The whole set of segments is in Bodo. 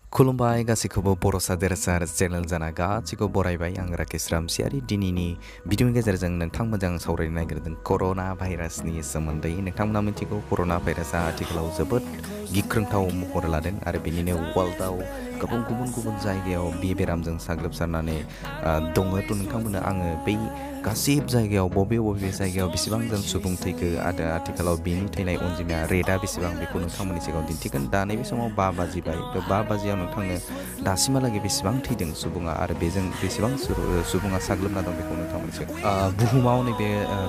खुलुमबाय गासैखौबो बर' सादेरसार चेनेल जाना गासैखौ बरायबाय आं राकेश रामसियारि दिनैनि भिडिअनि गेजेरजों नोंथांमोनजों सावरायनो नागिरदों कर'ना भाइरासनि सोमोन्दै। नोंथांमोना मिथिगौ कर'ना भाइरासआ आथिखालाव जोबोद गिख्रंथाव महर लादों आरो बेनिनो वर्ल्डआव गोबां गुबुन जायगायाव बे बेरामजों साग्लोबसारनानै दङ। थ' नोंथांमोननो आङो बै गासिब जायगायाव बबे जायगायाव बेसेबां जों सुबुं थैखो आरो आथिखालाव बेनि थैनाय अनजिमाया रेटआ बेसेबां बेखौ नोंथांमोननि सिगाङाव दिन्थिगोन। दा नैबे समाव 5 बाजिबाय। थ' 5 बाजियाव नोंथांनो दासिमहालागै बेसेबां थैदों सुबुङा आरो बेजों बेसेबां सुबुङा साग्लोबना दं बेखौ नोंथांमोननि सिगाङाव बुहुमाव नैबे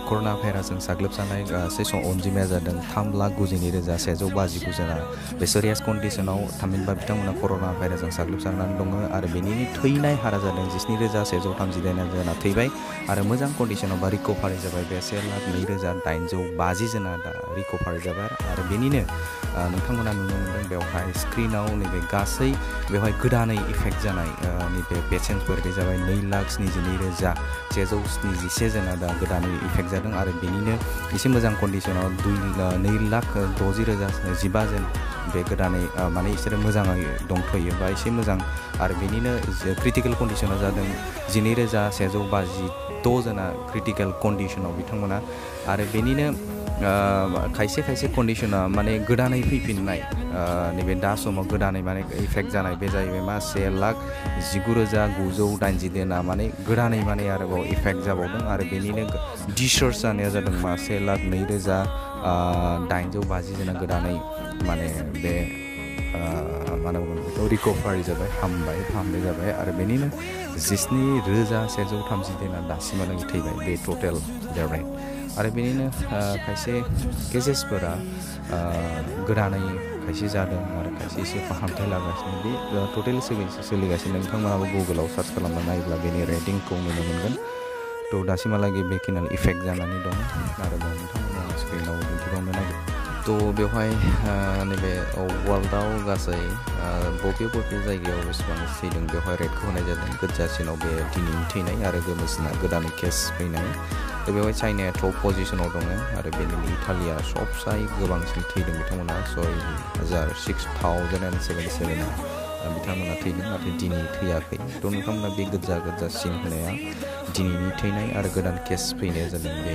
कर'ना भाइरासजों साग्लोबजानाय गासै अनजिमाया जादों 3,92,159 जना बे सिरियास कन्डिशनाव थामहिनबा बिथांमोना कर'ना भाइरासजों साग्लोबसारनानै दङ आरो बेनि थैनाय हारा जादों 17,139 जना थैबाय आरो मोजां कन्डिशनाव बा रिकभारि जाबाय बे 1,02,850 जना दा रिकभारि जाबाय आरो बेनिनो नोंथांमोना नुनो मोनदों बेवहाय स्क्रिनाव नैबे गासै बेवहाय गोदानै इफेक्ट जानाय नैबे पेसेन्टफोर बे जाबाय 2,72,177 जना दा गोदानै इफेक्ट जादों आरो बेनिनो एसे मोजां कन्डिशनाव 2,60,015 जन बे गोदानै माने इसोरो मोजाङै दंथ'यो बा एसे मोजां आरो बेनिनो क्रिटिकेल कन्डिशनाव जादों 12,156 जना क्रिटिकेल कन्डिशनाव बिथांमोना आरो बेनिनो खायसे कन्डिशना माने गोदानै फैफिननाय नैबे दा समाव गोदानै माने इफेक्ट जानाय बे जाहैबाय मा 1,19,980 जना माने गोदानै माने आरोबाव इफेक्ट जाबावदों आरो बेनिनो डिसचार्ज जानाया जादों मा 1,02,850 जना गोदानै माने बे मा होनना बुङो बेखौ रिकभारि जाबाय फाहामनाय जाबाय आरो बेनिनो 17,130 जना दासिमहालागै थैबाय बे टटेल रेट आरो बेनिनो खायसे केसेसफोरा गोदानै खायसे जादों आरो खायसे एसे फाहामथाय लागासिनो बे टटेल सोलिगासिनो। नोंथांमोनाबो गुगोलाव सार्च खालामना नायोब्ला बेनि रेटिंखौ नुनो मोनगोन। थ' दासिमहालागै बेखिनियाव इफेक्ट जानानै दं आरोबाव नोंथांमोना स्क्रिनाव दिन्थिबावनो नागिरदों। थ' बेवहाय नैबे वर्ल्डआव गासै बबे जायगायाव बेसेबां थैदों बेवहाय रेटखौ होनाय जादों। गोजासिनाव बे दिनैनि थैनाय आरो गोमोसिना गोदानै केस फैनाय। थ' बेवहाय चाइनाया टप पजिशनाव दङ आरो बेनिनो इटालिया सबसाय गोबांसिन थैदों बिथांमोना 6,077 बिथांमोना थैदों नाथाय दिनै थैयाखै। थ' नोंथांमोना बे गोजा सिन होनाया दिनैनि थैनाय आरो गोदान केस फैनाया जादों बे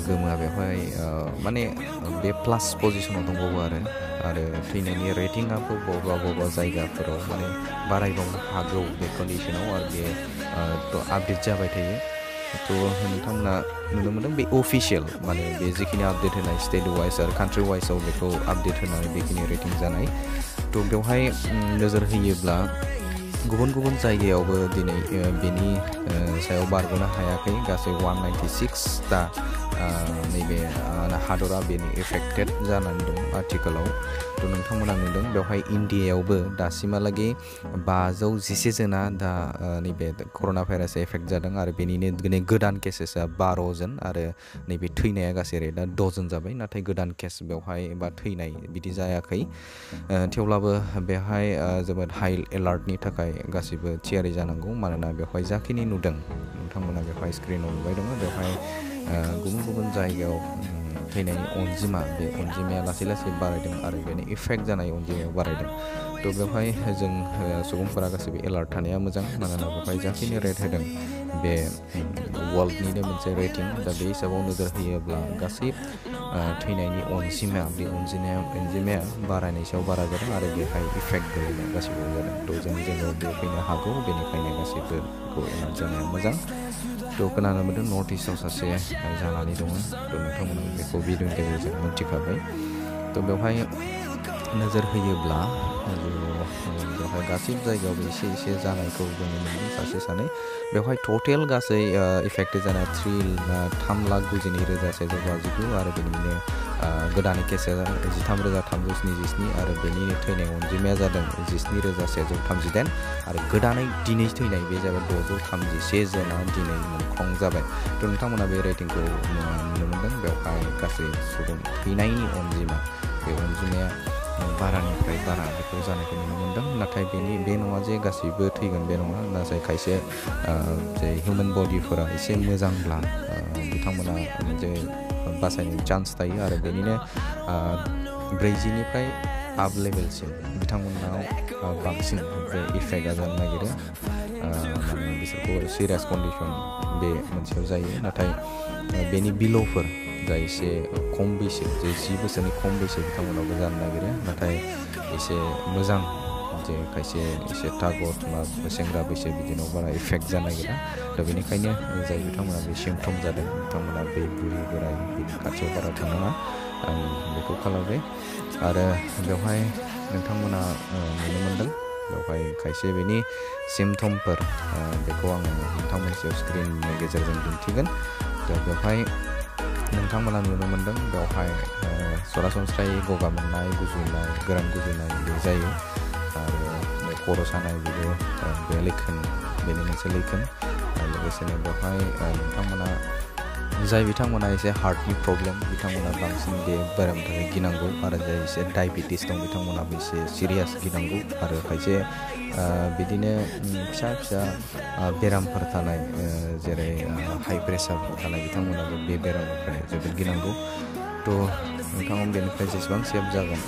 गोमोआ बेवहाय माने बे प्लास पजिशनाव दंबावो आरो थैनायनि रेटिंआबो बबेबा जायगाफोराव माने बारायबावनो हागौ बे कन्डिशनाव आरो बे आपडेट जाबाय थायो। थ' नोंथांमोना नुनो मोनदों बे अफिसियेल माने बे जिखिनि आपडेट होनाय स्टेट वाइज आरो कान्ट्रि वाइजआव बेखौ आपडेट होनाय बेखिनि रेटिं जानाय। थ' बेवहाय नोजोर होयोब्ला गुबुन जायगायावबो दिनै बेनि सायाव बारग'नो हायाखै। गासै 196टा नैबे हादरा बेनि एफेक्टेड जानानै दं आथिखालाव। थ' नोंथांमोना नुदों बेवहाय इन्डियायावबो दासिमहालागै 511 जना दा नैबे कर'ना भाइरास एफेक्ट जादों आरो बेनिनो गोदान केसेसआ 12 जन आरो नैबे थैनाया गासै रेटआ 2 जन जाबाय। नाथाय गोदान केस बेवहाय बा थैनाय बिदि जायाखै। थेवब्लाबो बेवहाय जोबोद हाइ एलार्टनि थाखाय गासैबो थियारि जानांगौ मानोना बेवहाय जाखिनि नुदों नोंथांमोना बेवहाय स्क्रिनाव नुबाय दङ बेवहाय गुबुन जायगायाव थैनायनि अनजिमा बे अनजिमाया लासै बारायदों आरो बेनि इफेक्ट जानाय अनजिमाया बारायदों। थ' बेवहाय जों सुबुंफोरा गासैबो एलार्ट थानाया मोजां मानोना बेवहाय जाखिनि रेट होदों बे वर्ल्डनिनो मोनसे रेटिं दा बे हिसाबाव नोजोर होयोब्ला गासै थैनायनि अनजिमा बे अनजिमाया बारायनाय सायाव बारा जादों आरो बेवहाय इफेक्ट गोलैनाय गासैबो जादों। थ' जोंनि जायगायाव बे फैनो हागौ बेनिखायनो गासैबोखौ एलार्ट जानाया मोजां। थ' खोनानो मोन्दों नर्थ इस्टआव सासे जानानै दङ। थ' नोंथांमोना बेखौ भिडिअनि गेजेरजों मिथिखाबाय। थ' बेवहाय नोजोर होयोब्ला बेवहाय गासैबो जायगायावबो एसे जानायखौ जों नुनो मोनदों सासे सानै। बेवहाय टटेल गासै इफेक्टेड जानाय 3,92,159 आरो बेनिनो गोदानै केसा 13,377 आरो बेनिनो थैनाय अनजिमाया जादों 17,138 आरो गोदानै दिनै थैनाय बे जाबाय 631 जना दिनै मुंख्लं जाबाय। थ' नोंथांमोना बे रेटिंखौ नुनो मोनदों बेवहाय गासै सुबुं थैनायनि अनजिमा बे अनजिमाया बारानिफ्राय बारा बेखौ जानायखौ नुनो मोनदों। नाथाय बे नङा जे गासैबो थैगोन बे नङा। नाथाय खायसे जे हिउमेन बडिफोरा एसे मोजांब्ला बिथांमोना जे बासायनायनि चान्स थायो आरो बेनिनो 40निफ्राय आप लेभेलसिम बिथांमोनाव बांसिन बे इफेक्टआ जानो नागिरो माने बिसोरखौ सिरियास कन्डिसन बे मोनसेयाव जायो नाथाय बेनि बिल'फोर जाय एसे खम बैसो जे 10 बोसोरनि खम बैसो बिथांमोनावबो जानो नागिरो नाथाय एसे मोजां जे खायसे एसे थागत बा सेंग्रा बैसो बिदिनाव बारा इफेक्ट जानो नागिरा दा बेनिखायनो जाय बिथांमोना बे सिमटम जादों बिथांमोना बे बुरि बोराय बिनि खाथियाव बारा थांनाङा आं बेखौ खालामबाय आरो बेवहाय नोंथांमोना नुनो मोनदों बेवहाय खायसे बेनि सिमटमफोर बेखौ आं नोंथांमोननियाव स्क्रिननि गेजेरजों दिन्थिगोन दा बेवहाय नोंथांमोना नुनो मोनदों बेवहाय सरासनस्रायै गगा मोननाय गुजुनाय गोरान गुजुनाय बे जायो आरो बे खर' सानाय बेबो बे लैखोन बेनि मोनसे लैखोन लोगोसेनो बेवहाय नोंथांमोना जाय बिथांमोना एसे हार्टनि प्रब्लेम बिथांमोना बांसिन बे बेरामनि थाखाय गिनांगौ आरो जाय एसे डायबिटिस दं बिथांमोनाबो एसे सिरियास गिनांगौ आरो खायसे बिदिनो फिसा फिसा बेरामफोर थानाय जेरै हाइ प्रेसारफोर थानाय बिथांमोनाबो बे बेरामनिफ्राय जोबोद गिनांगौ थ' नोंथाङा बेनिफ्राय जेसेबां सेफ जागोन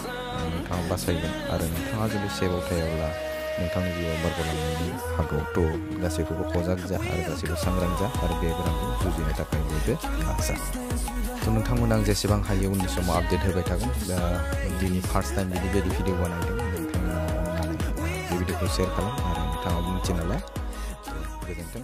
नोंथाङा बासायगोन आरो नोंथाङा जुदि सेफआव थायोब्ला नोंथांनि जिउआव बारग'लांनो हागौ थ' गासैखौबो सजाग जा आरो गासैबो सांग्रां जा आरो बे बेरामखौ जुजिनो थाखाय बयबो नाजा थ' नोंथांमोना आं जेसेबां हायो उननि समाव आपडेट होबाय थागोन दा दिनै फार्स्ट टाइम बिदि भिडिअ बानायदों नोंथाङा बे भिडिअखौ शेयार खालाम आरो नोंथाङाबो मिथियो नालाय गोजोन्थों।